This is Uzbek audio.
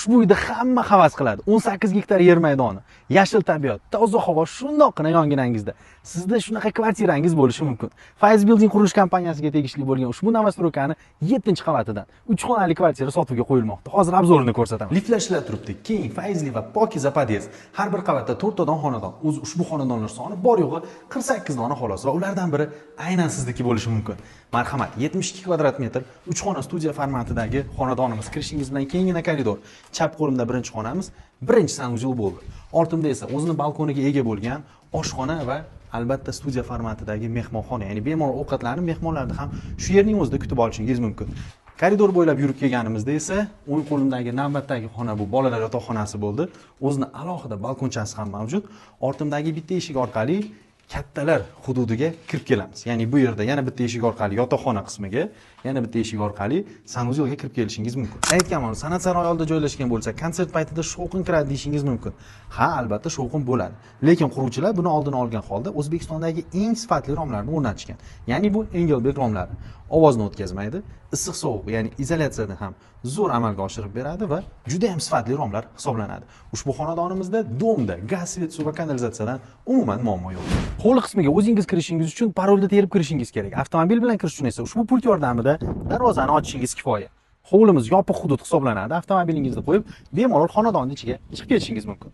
Ushbu uyda hamma havas qiladi. 18 gektar yer maydoni, yashil tabiat, toza havo shundoqqina yonginangizda. Sizda shunaqa kvartirangiz bo'lishi mumkin. Faiz Building qurilish kompaniyasiga tegishli bo'lgan ushbu новостройка ni 7-qavatidan 3 xonali kvartira sotuvga qo'yilmoqda. Hozir обзор ini ko'rsataman. Liftlar ishlab turibdi. Keng, fayzli va pokiza podyezd. Har bir qavatda 4 tadan xonadon. O'zi ushbu xonadonlar soni bor yo'g'i 48 dona xolos va ulardan biri aynan sizniki bo'lishi mumkin. Marhamat, 72 kvadrat metr 3 xona studiya formatidagi xonadonimiz. Kirishingiz bilan kenggina koridor. Chap qo'limda birinchi xonamiz, birinchi санузел bo'ldi. Ortimda esa o'zini balkoniga ega bo'lgan oshxona va albatta studiya formatidagi mehmonxona, ya'ni bemalol ovqatlarni mehmonlarni ham shu yerning o'zida kutib olishingiz mumkin. Koridor bo'ylab yurib kelganimizda esa o'ng qo'limdagi navbatdagi xona bu bolalar yotoqxonasi bo'ldi. O'zini alohida balkonchasi ham mavjud. Ortimdagi bitta eshik orqali kattalar hududiga kirib kelamiz. Ya'ni bu yerda yana bitta eshik orqali yotoqxona qismiga, yana bitta eshik orqali санузел ga kirib kelishingiz mumkin. Aytganman, San'at saroyi oldida joylashgan bo'lsa, konsert paytida shovqin kiradi deyishingiz mumkin. Ha, albatta shovqin bo'ladi. Lekin quruvchilar buni oldini olgan holda O'zbekistondagi eng sifatli romlarni o'rnatishgan. Ya'ni bu Engelberg romlari. Ovozni o'tkazmaydi, issiq sovuq, ya'ni izolyatsiyani ham zo'r amalga oshirib beradi va juda ham sifatli romlar hisoblanadi. Ushbu xonadonimizda дом da gaz, свет, suv va kanalizatsiyadan umuman muammo yo'q. Hovli qismiga o'zingiz kirishingiz uchun parolni terib kirishingiz kerak. Avtomobil bilan kirish uchun esa ushbu pult yordamida darvozani ochishingiz kifoya. Hovlimiz yopiq hudud hisoblanadi. Avtomobilingizni qo'yib, bemalol xonadonning ichiga chiqib ketishingiz mumkin.